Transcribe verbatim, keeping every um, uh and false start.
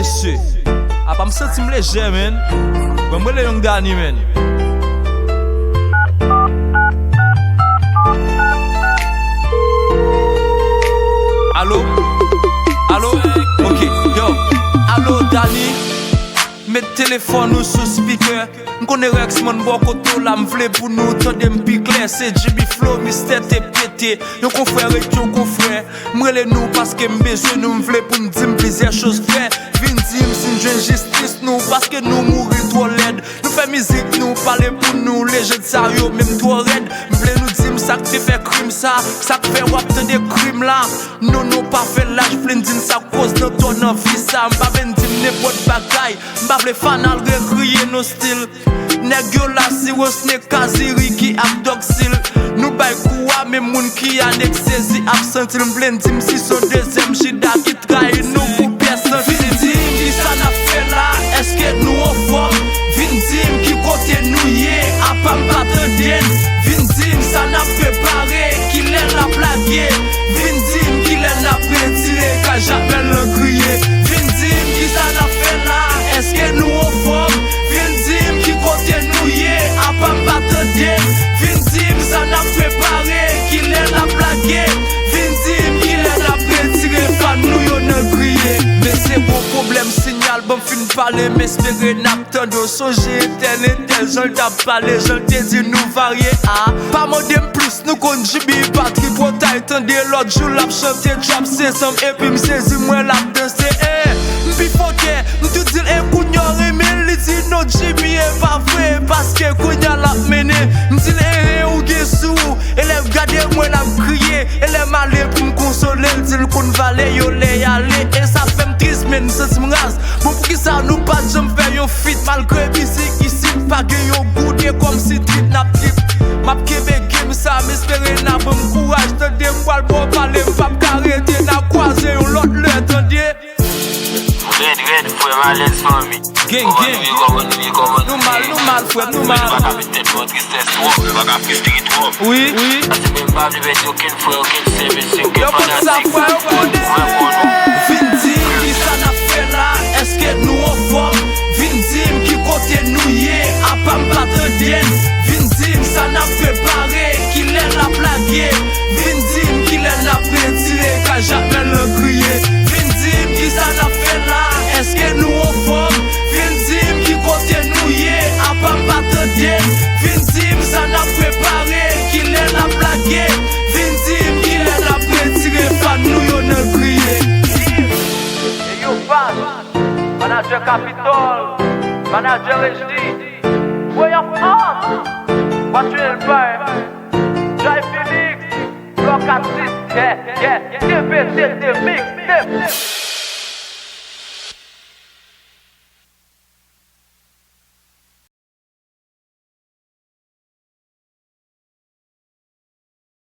Mesye, apa m santi m lejè, man. Bon, m rele Young Dani, man. Alo? Alo? Ok, yo. Alo, Dani? Met telefòn ou sou spikè. M konnen Rex man bò kote w la, m vle pou nou tande m pi klè. Se G B Flow, Mistè T P T, yon konfrè ret yon konfrè. M rele nou paske m bezwen nou, m vle pou n di m plizyè choz vrè. Vin di m si n jwenn jistis nou, paske nou mouri twò lèd. Nou fè mizik nou, pale pou nou, lejand sa yo menm twò rèd. M vle nou di m sa k te fè krim sa, sa k fè w ap tande krim la. Non, nou pa fè laj, vle n di n sa k koz nan tò nan vi sa. M pa vle n di m nenpòt bagay, m pa vle fana al rekriye non still. Nèg yo la, Sirosne, Kaziri ki ak Dòk Sil. Nou bay kou a, men moun ki anekstezi ap santi l. M vle n di m si s on dezyèm chita ki trayi nou pou pyès santi. Vin di m kisa n ap fè la, èske nou anfòm? Vin di m ki kote nou ye, apa m pa tande n? Vin di m sa n ap prepare, kilè l ap lage? Vin di m kilè n ap retire kay Jakmèl nan kriye? Vin di m kisa n ap fè la, èske nou anfòm? Vin di m ki kote nou ye, apa m pa tande n? Vin di m sa n ap prepare, kilè l ap lage? Vin di m kilè n ap retire fan nou yo nan kriye? Men se gwo pwoblèm sinyal, bon m fin pale, m espere n ap tande w. Sonje entèl, entèl, jan l t ap pale, jan l te di nou varye a. Pa mande m plis, nou konn G B pa tripotay. Tande lòt jou l ap chante trap sezam, epi m sezi m wè l ap danse. Eh, m pi fòkè, m tou di l e kounye a w renmen l, li di non Jimmy e pa vre, paske kounye a l ap mennen. M di l enhen ou gen sou ou, e lè l gade m wè l ap kriye, e lè m ale pou m konsole l, di l konn valè yo lè y ale. E sa fè m tris, men m santi m raz. Bon, poukisa nou pa t janm fè yon feat? Malgre mizik isit pa gen yon gou, de kòmsi trip n ap trip. M ap kenbe game sa, m espere n a ban m kouraj. Tande m pral ba w pale, m p ap ka rete, n a kwaze yon lòt lè, tande. Rèd, rèd, frè m, alèz fanmi. Gang, gang. Kòman nou ye, kòman nou ye, kòman nou ye? Nou mal, nou mal, frè, nou mal. Nou pa ka met tèt nou an tristès twòp, nou pa ka fristre twòp. Wi, wi. Paske m pa vle pèdi okenn frè, okenn sè, mesye, okenn fanatik. Yo konn sa, frè, yo konnen. Mwen konnen. Vin di m kisa n ap fè la, èske nou anfòm? Vin di m ki kote nou ye, apa m pa tande n? Vin di m sa n ap prepare, kilè l ap lage? Vin di m kilè n ap retire kay Jakmèl nan kriye? Vin di m kisa n ap fè la, èske nou anfòm? Vin di m ki kote nou ye, apa m pa tande n? Vin di m sa n ap prepare, kilè l ap lage? Vin di m kilè n ap retire fan nou yo nan kriye? Hey, yo, Fab, manadjè Kapitòl, manadjè Reji, Royal Fab, Patrick Elbert, Jai Felix, Block Artist, yeah, yeah, T V T T Mixtape.